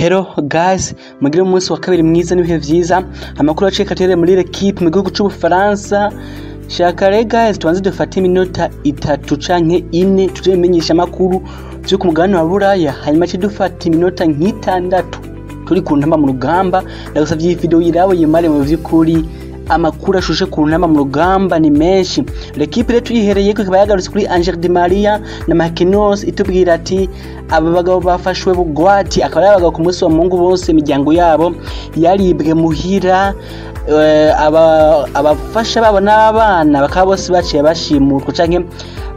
Hello guys, mugire umunsi wa kabiri mwiza n'ibihe vyiza. Amakuru acika tere muri L'Equipe mu gihugu c'Ubufaransa. Shaka rero guys, tubanze dufate iminota 3 canke 4 tuje bimenyesha amakuru vyo ku mugabane wa Buraya, hanyuma ce dufata iminota nk'itandatu turi ku ntamba mu rugamba. Ndagusavye iyi video yirabe yimare, mu vy'ukuri amakuru ashushe ku ntamba mu rugamba ni menshi. L'Equipe rero tuyihereye ko ikaba yagarutse kuri Angel Di Maria na Marquinhos, itubwira ati aba bagabo bafashwe bugwati, akaba ari abagabo ku munsi wa Mungu bose imiryango yabo yaribwe muhira, abafasha babo n'abana bakaba bose baciye bashimutwa canke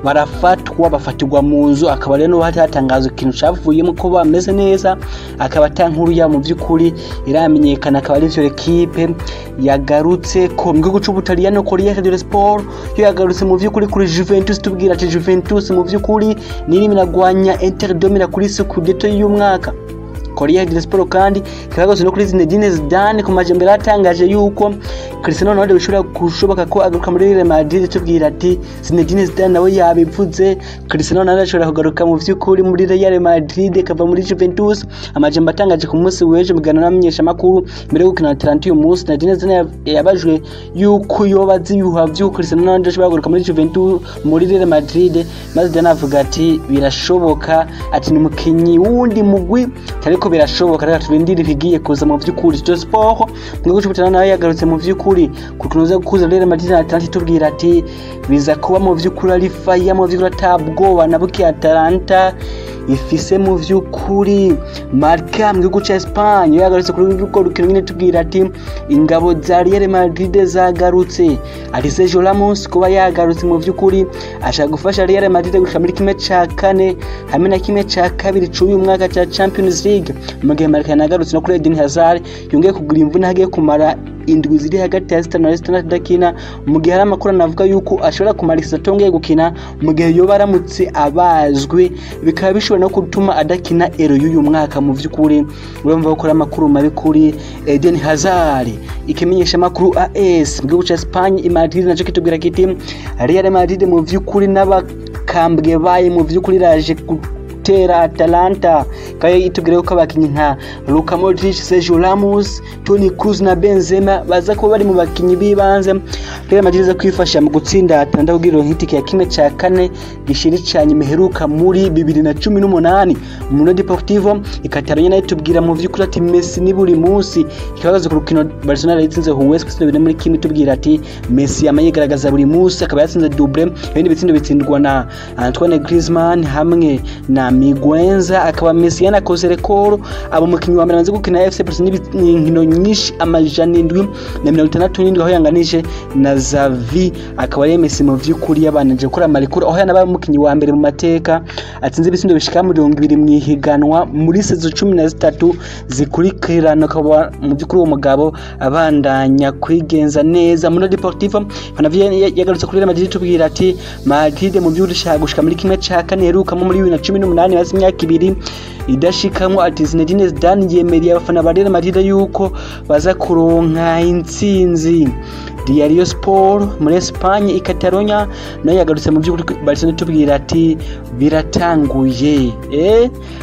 barafatwa bafatirwa mu nzu. Akaba rero hatatangazwa ikintu cavuyemo ko bameze neza, akaba ata nkuru yabo mu vy'ukuri iramenyekana. Akaba ari vyo L'Equipe yagarutse ko mu gihugu c'Ubutaliyano. Corriere dello Sport yo yagarutse mu vy'ukuri kuri Juventus, tubwira ati Juventus mu vy'ukuri nirimo iragwanya Inter de Milan kuri Scudetto y'umwaka. Corriere dello Sport kandi ikaba no kuri Zinedine Zidane ku majambere yatangaje yuko Cristiano Ronaldo bishobora gushoboka ko agaruka muri Real Madrid, tubwira ati Zinedine Zidane nawe yabivuze, Cristiano Ronaldo ashobora kugaruka mu vy'ukuri muri Real Madrid akava muri Juventus. Amajambo atangaje ku munsi w'ejo mugana n'amenyesha makuru mbere yo gukina Atalanta uyu munsi, Zinedine Zidane yabajwe yuko yoba azi ibihuha vy'uko Cristiano Ronaldo ashobora kugaruka muri Juventus muri Real Madrid, maze Zidane avuga ati birashoboka, ati ni umukinyi wundi mugwi ariko birashoboka, reka turindire ibigiye kuza mu vy'ukuri. Tutto Sport mu gihugu c'Ubutaliyano nayo yagarutse mu vy'ukuri ku kunoza gukuza Real Madrid na Atalanta, itubwira ati biza kuba mu vy'ukuri ari fire, mu vy'ukuri atabwoba na buke Atalanta ifise mu vy'ukuri. Marca mu gihugu ca Espagne yagarutse kuri urwo rukino nyine, tubwira ati ingabo za Real Madrid zagarutse, ati Sergio Ramos kuba yagarutse mu vy'ukuri ashaka gufasha Real Madrid gushika muri 1/4 hamwe na 1/2 c'uyu mwaka ca Champions League. Mu gihe Marca yanagarutse no kuri Eden Hazard yongeye kugura imvune, hagiye kumara indwi ziri hagati ya 5 na 6 adakina, mu gihe hari amakuru anavuga yuko ashobora kumara isaha atongeye gukina mu gihe yoba aramutse abazwe, bikaba bishobora no gutuma adakina Euro y'uyu mwaka. Mu vy'ukuri urumva ko amakuru mabi kuri Eden Hazard. Ikimenyesha makuru AS mu gihugu ca Espagne i Madrid naco kitubwira kiti Real Madrid mu vy'ukuri n'abakambwe baye mu vy'ukuri raje gutera Atalanta, kayo itubwira ko abakinyi nka Luka Modric, Sergio Ramos, Toni Kroos na Benzema baza kuba bari mu bakinyi bibanze Real Madrid iza kwifasha mu gutsinda Atalanta kugira itike ya 1/4 gishiri ca nyuma iheruka muri 2018. Mundo Deportivo ikataranye nayo itubwira mu vy'ukuri ati Messi ni buri munsi, ikabagaze ku rukino Barcelona yatsinze Huesca 2-1, itubwira ati Messi yamaye yigaragaza buri munsi, akaba yatsinze double, ibindi bitsindo bitsindwa na Antoine Griezmann hamwe na Miguenza. Akaba Messi yanakoze rekoro, abo mukinyi wa mbere amaze gukina FC Barcelona inkino nyinshi 767, aho yanganije na Xavi. Akaba ari Messi mu vy'ukuri yabanije gukora amarekuru, aho yanabaye umukinyi wa mbere mu mateka atsinze ibitsindo bishika 20 mu ihiganwa muri saison 13 zikurikirana. Akaba mu vy'ukuri uwo mugabo abandanya kwigenza neza. Mundo Deportivo navyo yagarutse kuri Real Madrid, tubwira ati Madrid mu vy'ukuri ishaka gushika muri 1/4 iherukamo muri 2018, maze imyaka 2 idashikamwo. Ati Zinedine Zidane yemereye abafana ba Real Madrid yuko baza kuronka intsinzi. Diario Sport muri Espagne i Catalonia nayo yagarutse mu by'ukuri Barcelona, tubwira ati biratanguye,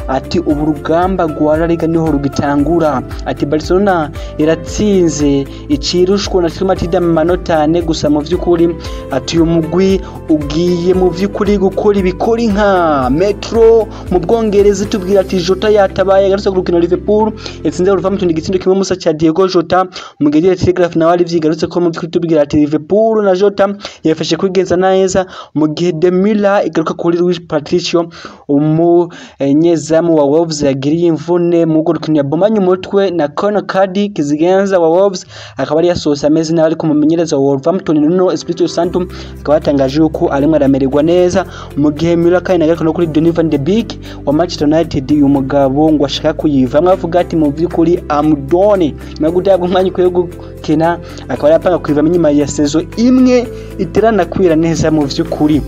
ati ubu rugamba rwa La Liga niho rugitangura, ati Barcelona iratsinze icirushwa na Real Madrid mu manota 4 gusa. Mu vy'ukuri ati uyu mugwi ugiye mu vy'ukuri gukora ibikora inka. Metro mu Bwongereza tubwira ati Jota yatabaye, yagarutse ku rukino Liverpool yatsinze Wolverhampton igitsindo kimwe musa ca Diego Jota. Mu gihe Telegraph nawe ari vyigarutse ko mu vy'ukuri tubwira ati Liverpool na Jota yafashe kwigenza neza. Mu gihe Demila igaruka kuri Luis Patricio, umunyezamu wa Wolves yagiriye imvune mu rukino yabomanye umutwe na Conor Coady kizigenza wa Wolves, akaba ari yasohotse ameze nabi, ariko umumenyereza wa Wolverhampton Nuno Espirito Santo akaba yatangaje yuko arimo aramererwa neza. Mu gihe Miller kandi agaruka no kuri Donny van de Beek wa Manchester United, uyu mugabo ngo ashaka kuyivamwo, avuga ati mu vy'ukuri I'm done, nyuma yo guhabwa umwanya ukwiye gukina, akaba yapanga kuyivamo inyuma ya saison imwe iterana kwira neza mu vy'ukuri.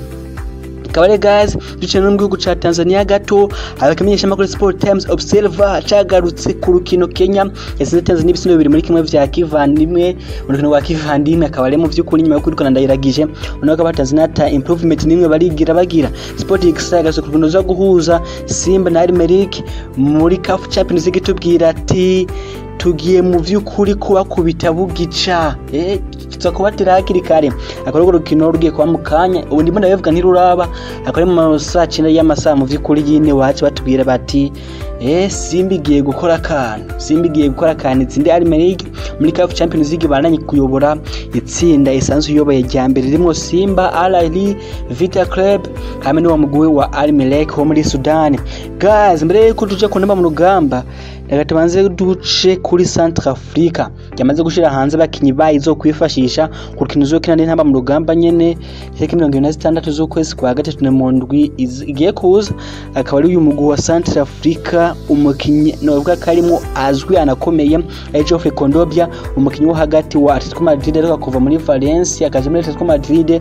Kabare guys, duce no mu gihugu ca Tanzania gato, abakamenyesha makuru Sport Times Observer cagarutse ku rukino Kenya yatsinze Tanzania ibisindo 2-1 vya kivandimwe, urukino rwa kivandimwe. Akaba ari mu vy'ukuri nyuma yo kwirukana Ndayiragije, unako aba Tanzania ta improvement nimwe barigira bagira. Sport X yagarutse ku rukino zo guhuza Simba na Al Merrikh muri CAF Champions League, tubwira ati tugiye mu vy'ukuri kubakubita bugica, tuza kubatira hakiri kare. Akaba ari urukino rugiye kuba mu kanya, ubu ndimo ndabivuga ntiruraba, akaba ari mu saa 9 y'amasaha mu vy'ukuri nyine wacu batubwira bati Simba igiye gukora akantu, Simba igiye gukora akantu itsinde Al Merrikh muri CAF Champions League, bananye kuyobora itsinda isanzwe iyoboye rya mbere ririmo Simba, Al Ahly, Vita Club hamwe n'uwo mugwi wa Al Merrikh wo muri Sudan. Guys, mbere yuko tuja kunamba mu rugamba, reka tubanze duce kuri Centrafrica yamaze gushira hanze abakinyi bayizo kwifashisha ku rukino uzokina n'intamba mu rugamba nyene tariki 26 z'ukwezi kwa gatatu na mu ndwi igiye kuza. Akaba ari uyu mugwi wa Centrafrica, umukinyi novuga ko arimwo azwi anakomeye ari Geoffrey Kondogbia, umukinyi wo hagati wa Atletico Madrid ariko kuva muri Valencia akaja muri Atletico Madrid,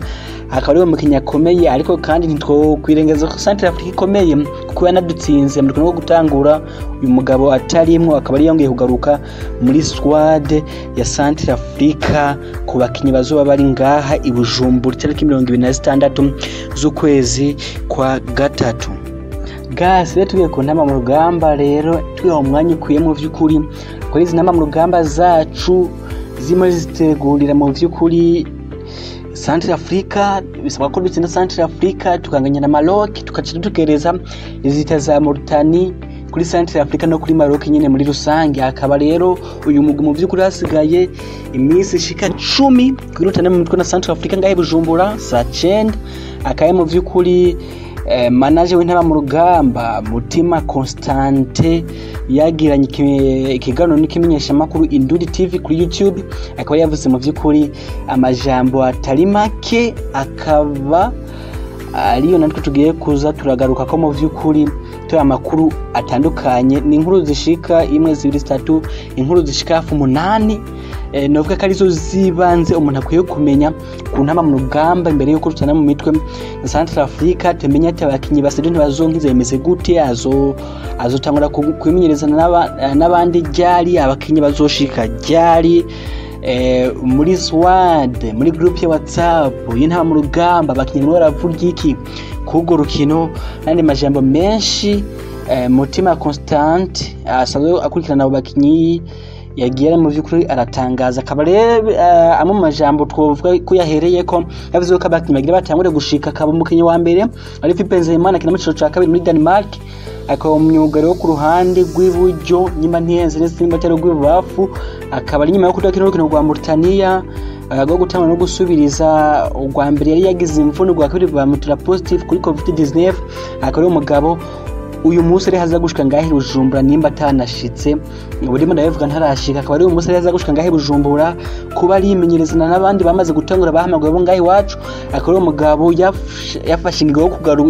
akaba ari umukinyi akomeye. Ariko kandi ntitwokwirengeza ko Centrafrica ikomeye kuko yanadutsinze mu rukino rwo gutangura uyu mugabo atarimwo, akaba ari yongeye kugaruka muri squad ya Centrafrica ku bakinyi bazoba bari ngaha i Bujumbura tariki 26 z'ukwezi kwa gatatu. Guys, rero tugiye ku ntama mu rugamba, rero twiha umwanya ukwiye mu vy'ukuri kuri izi ntama mu rugamba zacu zirimo zitegurira mu vy'ukuri Centrafrica. Bisabwa ko dutsinda Centrafrica tukanganya na Maroc, tukaca dukereza izita za Mauritania kuri Centrafrica no kuri Maroc nyine muri rusange. Akaba rero uyu mugwi mu vy'ukuri hasigaye iminsi ishika 10 kugira utane mu mitwe na Centrafrica ngahe Bujumbura saa 9. Akaba mu vy'ukuri manager w'intara mu rugamba Mutima Constante yagiranye ikiganiro n'ikimenyeshamakuru Indudi TV kuri YouTube, akaba yavuze mu vy'ukuri amajambo atari make, akaba ariyo natwe tugiye kuza turagaruka ko mu vy'ukuri turi amakuru atandukanye. Ni inkuru zishika 1 2 3, inkuru zishika hafi 8, novuga ko arizo zibanze umuntu akwiye kumenya ku ntama mu rugamba imbere yuko rutana mu mitwe na Centrafrica. Tumenya ati abakinyi basede ntibazonkiza bimeze gute, azotangura kwimenyereza n'abandi ryari, abakinyi bazoshika ryari muri squad, muri group ya WhatsApp y'intama mu rugamba, abakinyi baravuga iki k'urwo rukino n'andi majambo menshi. Mutima Constant asanzwe akurikirana abo bakinyi yagiye mu vy'ukuri aratangaza. Akaba rero amwe mu majambo twovuga ko yahereyeko, yavuze ko abakinyi bagira batangure gushika, akaba umukinyi wa mbere ari Philippe Nzeyimana akina mu cicaro ca kabiri muri Denmark, akaba umwugariro wo ku ruhande rw'iburyo nyuma ntihenze neza nimba atari rw'ibubafu, akaba ari nyuma yo kudakina urukino rwa Mauritania rwo gutanga no gusubiriza urwa mbere yari yagize imvune, urwa kabiri bamutura positive kuri COVID-19. Akaba ari umugabo uyu munsi ari haza gushika ngahe Bujumbura nimba atanashitse, ubu ndabivuga ntarashika. Akaba ari uyu munsi ari haza gushika ngahe Bujumbura kuba arimenyerezana n'abandi bamaze gutangura bahamagawe bo ngahe iwacu. Akaba ari umugabo yafashe ingingo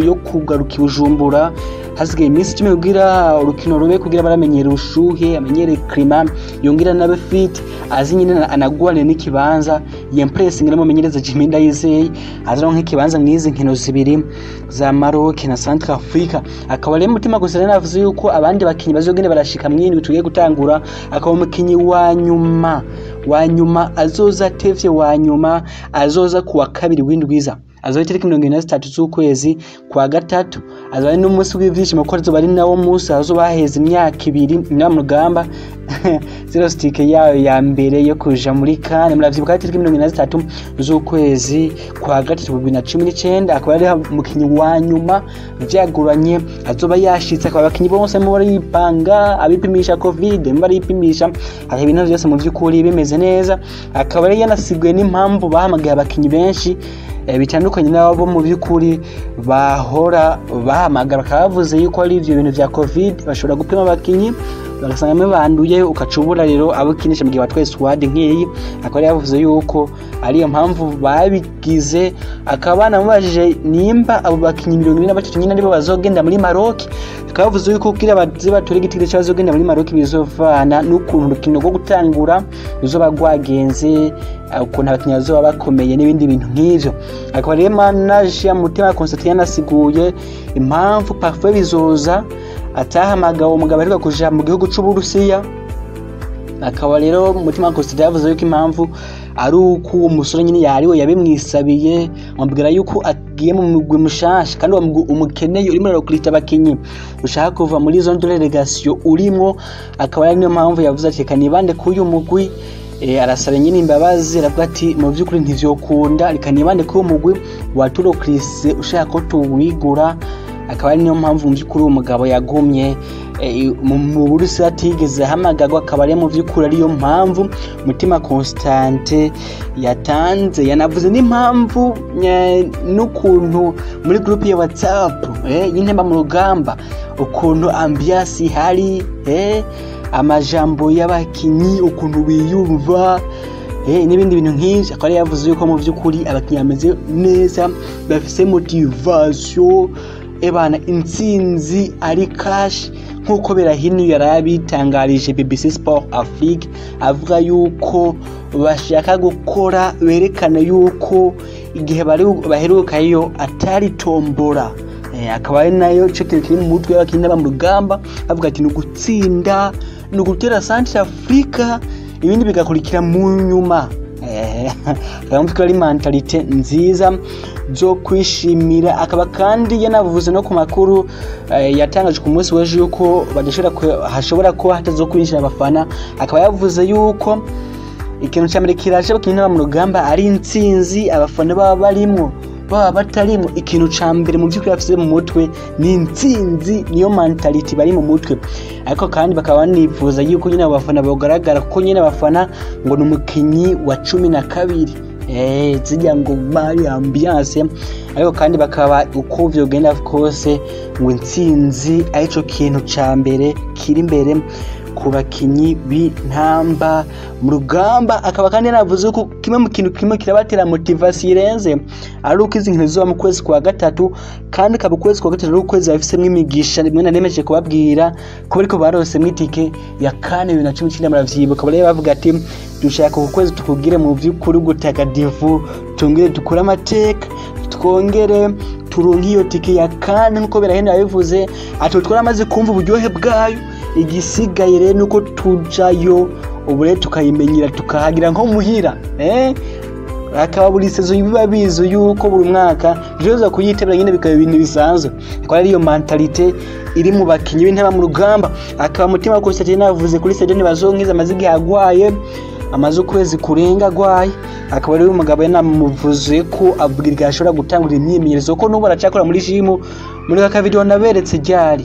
yo kugaruka i Bujumbura hasigaye iminsi 10 kugira urukino rube, kugira baramenyera ubushuhe, amenyere climat, yongera nabe fit, azi nyine anagwane n'ikibanza yempressing n'umumenyereza Jimmy Ndayizeye azaronka ikibanza mwizi nkino zibiri za Maroc na Centrafrica. Akaba rero Mutima gusa rero navuze yuko abandi bakinyi bazogenda barashika mwindwi tugiye gutangura, akaba umukinyi wa nyuma azoza atevye, wa nyuma azoza kuwa kabiri w'indwiza, azoba itariki 23 z'ukwezi kwa gatatu, azoba ari n'umunsi w'ivyishimo kuko azoba ari nawo munsi azoba haheze imyaka 2 intama mu rugamba zero stick yayo ya mbere yo kuja muri CAN. Muravyibuka itariki 23 z'ukwezi kwa gatatu 2019, akaba ari umukinyi wa nyuma vyaguranye azoba yashitse. Akaba abakinyi bose mu baripanga, abipimisha COVID, mu baripimisha, akaba ibintu vyose mu vy'ukuri bimeze neza. Akaba ari yanasiguye n'impamvu bahamagaye abakinyi benshi bitandukanye n'abo mu by'ukuri bahora bahamagara, bakaba bavuze yuko ari ivyo bintu vya COVID bashobora gupima abakinyi bagasanga banduye, ukacubura rero abo kinisha mu gihe batwaye squad nk'iyi. Akaba yavuze yuko ariyo mpamvu babigize. Akaba banamubajije nimba abo bakinyi 43 nyine aribo bazogenda muri Maroc, akaba yavuze yuko kugira baze batore igitigiri c'abazogenda muri Maroc bizovana n'ukuntu urukino rwo gutangura ruzoba rwagenze, ukuntu abakinyi bazoba bakomeye n'ibindi bintu nk'ivyo. Akaba rero manager Mutima Constantin yanasiguye impamvu Parfait Bizoza atahamagawe, umugabo aheruka kuja mu gihugu c'Uburusiya. Akaba rero Mutima Constantin yavuze yuko impamvu ari uko uwo musore nyine yariwe yabimwisabiye, amubwira yuko agiye mu mugwi mushasha kandi uwo mugwi umukeneye, urimo urakurita abakinyi ushaka kuva muri zone de relégation urimwo. Akaba ari niyo mpamvu yavuze ati reka nibande k'uyu mugwi. Arasaba nyine imbabazi, aravuga ati mu by'ukuri ntivyokunda, reka nibande k'uyu mugwi waturokirise ushaka ko tuwigura. Akaba ari niyo mpamvu mu by'ukuri uwo mugabo yagumye mu Burusiya atigeze ahamagarwa. Akaba ari mu by'ukuri ariyo mpamvu Mutima Constante yatanze. Yanavuze n'impamvu n'ukuntu muri groupe ya WhatsApp y'Intamba mu Rugamba ukuntu ambiance ihari, amajambo y'abakinyi ukuntu biyumva, n'ibindi bintu nk'ivyo. Akaba yavuze yuko mu by'ukuri abakinyi bameze neza, bafise motivation, ebana intsinzi ari cash, nk'uko Berahino yarabitangarije BBC Sport Afrique, avuga yuko bashaka gukora berekana yuko igihe bari baherukayo atari tombora. Akaba ari nayo ico kintu kiri mu mutwe y'abakinyi mu rugamba, bavuga ati ni ugutsinda, ni ugutera Centre Africa, ibindi bigakurikira mu nyuma. Akaba ari mentalité nziza zo kwishimira. Akaba kandi yanavuze no ku makuru yatangaje ku munsi w'ejo yuko badashobora, hashobora kuba hatazo kwinjira abafana. Akaba yavuze yuko ikintu cya mbere kiraje abakinyi mu rugamba ari intsinzi, abafana baba barimwo baba batarimwo, ikintu ca mbere mu by'ukuri bafise mu mutwe ni intsinzi, niyo mentality bari mu mutwe. Ariko kandi bakaba banifuza yuko nyine abo bafana bogaragara, kuko nyine abafana ngo ni umukinyi wa 12, zijya ngo mari ambiance. Ariko kandi bakaba uko vyogenda kose ngo intsinzi arico kintu ca mbere kiri imbere ku bakinyi b'Intamba mu Rugamba. Akaba kandi yanavuze ko kimwe mu kintu kimwe kirabatera motivation irenze ari uko izi nkino zizoba mu kwezi kwa gatatu, kandi akaba ukwezi kwa gatatu ari ukwezi bafisemwo imigisha rimwe nanemeje kubabwira ko bariko barosemwo itike ya kane 2019. Muravyibuka, bari bavuga ati dushaka uku kwezi tukugire mu vy'ukuri gutagatifu, tongere dukure amateka, twongere turonke iyo tike ya kane, nkuko Berahino yabivuze ati twaramaze kumva uburyohe bwayo, igisigaye rero nuko tujayo ubu rero tukayimenyera tukahagira nko muhira. Akaba buri saison biba bizi yuko buri mwaka dushobora kuyitabira nyine, bikaba ibintu bisanzwe. Akaba ari iyo mentalité iri mu bakinyi b'Intamba mu Rugamba. Akaba Mutima Constantin yavuze kuri Sadio Ntibazonkiza, amaze igihe agwaye, amaze ukwezi kurenga agwaye. Akaba rero umugabo yanamuvuze ko avuga ashobora gutangura imyimenyerezo, ko n'ubu aracakora muri gym muri ka video naberetse ryari.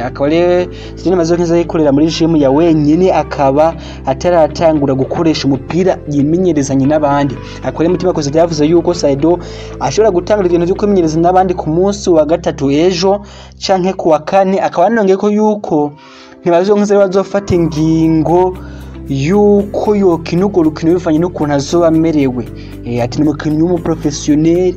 Akaba rero Sadio Ntibazonkiza yikorera muri gym ya wenyine, akaba ataratangura gukoresha umupira yimenyerezanye n'abandi. Akaba rero Mutima Constantin yavuze yuko Saido ashobora gutangura ibintu byo kwimenyereza n'abandi ku munsi wa gatatu ejo canke ku wa kane. Akaba yanongeye ko yuko Ntibazonkiza bazofata ingingo yuko yokina urwo rukino bivanye n'ukuntu azoba amerewe. Ati ni umukinyi w'umuprofessionnel,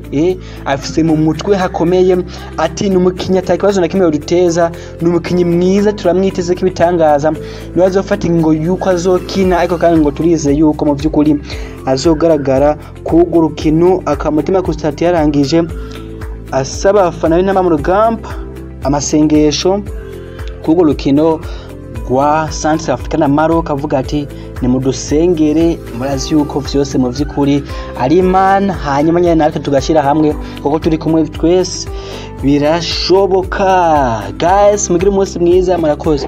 afise mu mutwe hakomeye, ati ni umukinyi ata kibazo na kimwe yoduteza, ni umukinyi mwiza, turamwiteze ko ibitangaza, niwe azofata ingingo yuko azokina. Ariko kandi ngo turize yuko mu vy'ukuri azogaragara k'urwo rukino. Akaba Mutima Constantin yarangije asaba abafana b'Intamba mu Rugamba amasengesho k'urwo rukino rwa Centre Africa na Maroc, avuga ati nimudusengere, murazi yuko vyose mu vy'ukuri ari Imana, hanyuma nyene natwe tugashyira hamwe kuko turi kumwe twese birashoboka. Guys, mugire umunsi mwiza, murakoze.